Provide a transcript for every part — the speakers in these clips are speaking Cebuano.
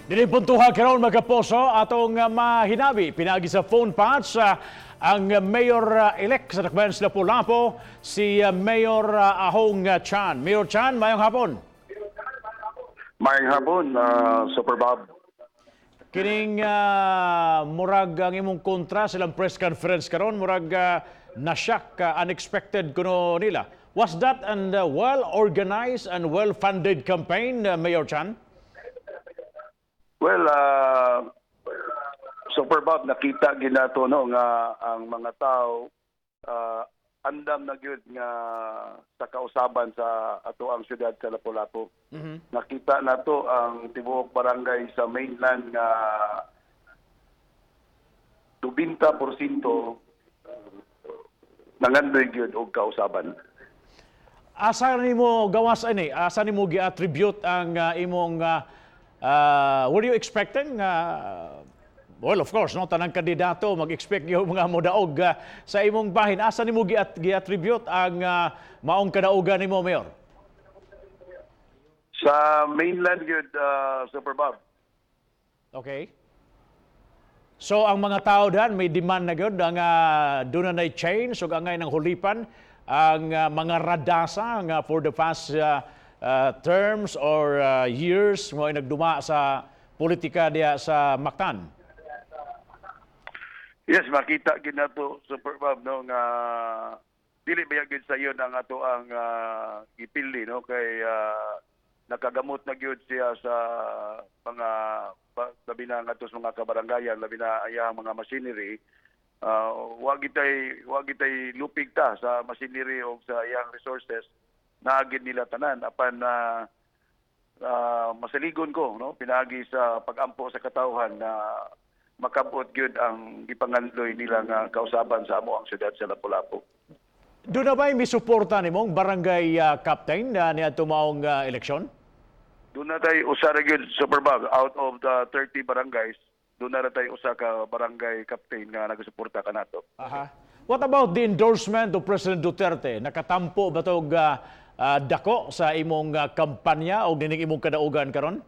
Dili puntuha karon, mga kaposo, atong mahinabi pinaagi sa phone patch ang mayor-elect sa Dakbayan sa Lapu-Lapu, si Mayor Ahong Chan. Mayor Chan, mayong hapon. Maayong hapon, Super Bob. Kining murag ang imong kontra silang press conference karon, murag na-shock, unexpected kuno nila. Was that an well-organized and well-funded campaign, Mayor Chan? Well, Super Bob, nakita ginato, no, nga ang mga tao andam na gyud nga sa kausaban sa ato ang syudad sa Lapu-Lapu. Nakita nato ang tibuok barangay sa mainland nga 90% nangandoy gyud og kausaban. Asa nimo gawas ani? Asa nimo gi-attribute ang imong were you expecting well, of course, no, tanang kandidato mag-expect yung mga modaog sa imong bahin. Asa nimo gi-attribute ang maong kadaugan nimo, Mayor? Sa mainland gyud, Super Bob. Okay. So ang mga tao dan may demand na gyud ang doon na change ug angay ng hulipan ang mga radasa nga for the past terms or years mo ay nagduma sa politika diya sa Mactan. Yes, makita gid nato, Super Bob, no, nga dili ba gyud sayon ang ato ang gipili, no, kay nakagamot na gyud siya sa mga labi na ngadto sa mga kabarangayan, labi na iyang mga machinery. Wa gitay lupig ta sa machinery o sa iyang resources, naagid nila tanan, apan na masaligon ko, no, pinaagi sa pagampo sa katawhan na makabot gyud ang gipangandoy nila nga kausaban sa amo ang syudad sa Lapu-Lapu. Doon na ba'y may suporta nimong barangay captain na niadto maong eleksyon? Doon na tayo usa ra gyud, Super Bob, out of the 30 barangays, doon na ra tayo usa ka barangay captain nga nagasuporta kanato. Aha. What about the endorsement of President Duterte? Nakatampo ba tog dako sa imong kampanya o nining imong kadaugan karon?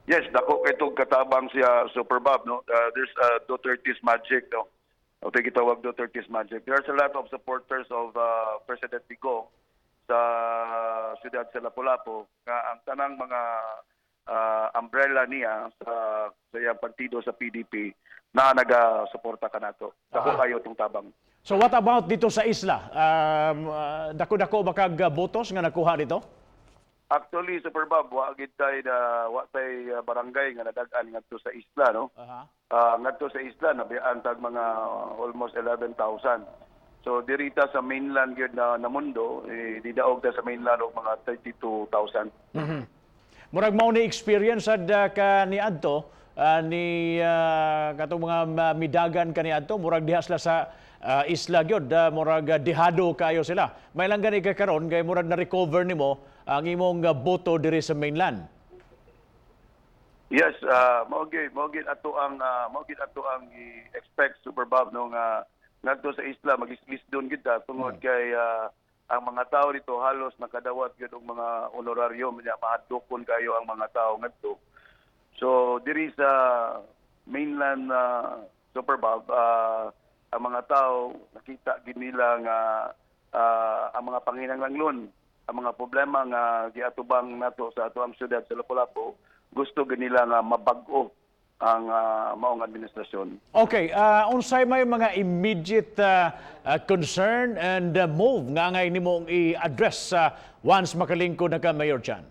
Yes, dako kay tong katabang siya, Super Bob, no. There's Duterte's magic, no. O gitawag Duterte's magic. There's a lot of supporters of President Digong sa siyudad sa Lapu-Lapu nga ang tanang mga umbrella niya sa iyang partido sa PDP na naga-suporta kanato. Dako kayo tong tabang. So what about dito sa isla? Dako-dako ba kag botos nga nakuha dito? Actually, Super Bob, wa gid tay na wa tay barangay nga nadag-an ngadto sa isla, no. Ngadto sa isla nabiyaan tag mga almost 11,000. So dirita sa mainland gyud na mundo, eh, didaog ta sa mainland og mga 32,000. Murag mao ni experience sad ka niadto ni katong mga midagan kaniadto, murag diha sila sa isla gyud, murag dihado kayo sila. May lang gani ka karon kay murag na recover nimo ang imong boto diri sa mainland. Yes, mao gyud ato ang i-expect, Super Bob, no, nga ngadto sa isla mag-islis doon gyud ta tungod kay ang mga tao dito halos nakadawat gyud og mga honorarium niya, mahadlokon kayo ang mga tao ngadto. So diri sa mainland, Super Bob, ang mga tao nakita gid nila nga ang mga panginahanglan, ang mga problema nga giatubang nato sa ato ang syudad sa Lapu-Lapu, gusto gid nila nga mabag-o ang maong administrasyon. Okay, unsay may mga immediate concern and move nga ngay nimong i-address once makalingkod na ka, Mayor Chan?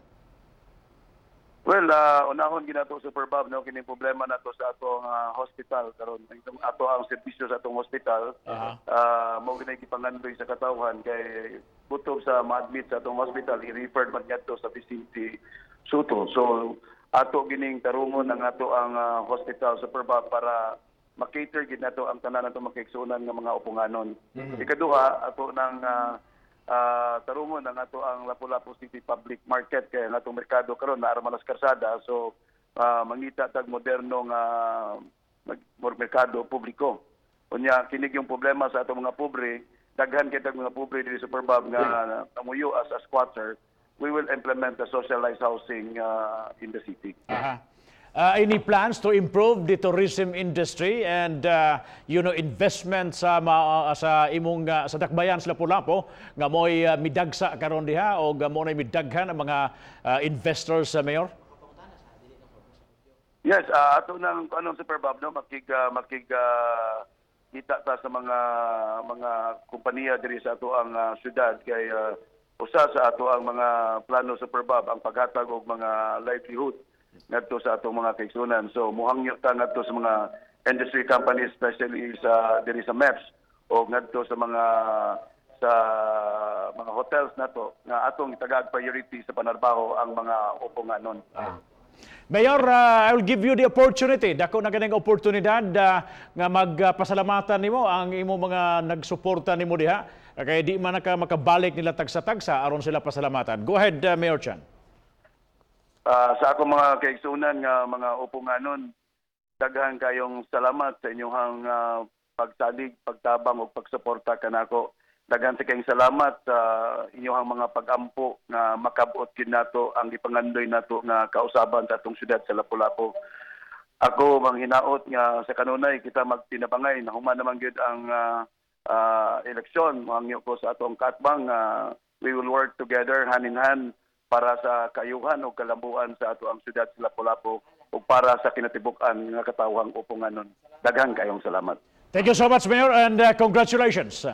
Well, unahon ginato, Super Bob, no, kining problema nato sa atong hospital karon. Itong ato ang serbisyo sa atong hospital. Mao ginay gipangandoy sa katawhan kay butob sa ma-admit sa atong hospital, i-refer man ngadto sa Vicente Sotto. So ato gining tarungon ang ato ang hospital, Super Bob, para ma-cater gid nato ang tanan nato makaigsuonan nga mga uponganon. Ikaduha, ato nang tarungon ang ato ang Lapu-Lapu City Public Market kay ang atong merkado karon naa man sa karsada, so mangita tag moderno nga merkado publiko. Unya kini yung problema sa atong mga pobre, daghan kay tag mga pobre diri, Super Bob, nga namuyo as a squatter. We will implement the socialized housing in the city. Aha. Any plans to improve the tourism industry and investment sa imong sa dakbayan sa Lapu-Lapu nga mo'y midagsa karon diha o mo nay midaghan ang mga investors, Mayor? Yes, ato nang anong, Super Bob, no, makig kita ta sa mga kompanya diri sa ato ang syudad kay usa sa ato ang mga plano, Super Bob, ang paghatag og mga livelihood ngadto sa atong mga kaigsunan. So muhangyo ta ngadto sa mga industry companies, especially sa diri sa MEPS o ngadto sa mga hotels nato nga atong itagaag priority sa panarbaho ang mga uponganon. Mayor, I will give you the opportunity. Dako na ganing oportunidad nga magpasalamatan nimo ang imo mga nagsuporta nimo diha. Kay di man ka makabalik nila tagsa-tagsa aron sila pasalamatan. Go ahead, Mayor Chan. Sa akong mga kaigsunan nga mga uponganon, daghan kayong salamat sa inyong pagsalig, pagtabang ug pagsuporta kanako. Daghan sa kayong salamat sa inyong mga pagampo nga makabot gyud nato ang gipangandoy nato nga kausaban sa atong syudad sa Lapu-Lapu. Ako manghinaot nga sa kanunay kita magtinabangay na human naman gyud ang eleksyon. Mohangyo ko sa atong katbang we will work together hand in hand para sa kaayuhan o kalambuan sa ato ang syudad sa Lapu-Lapu ug para sa kinatibuk-an nga katawhang uponganon. Daghan kayong salamat. Thank you so much, Mayor, and congratulations.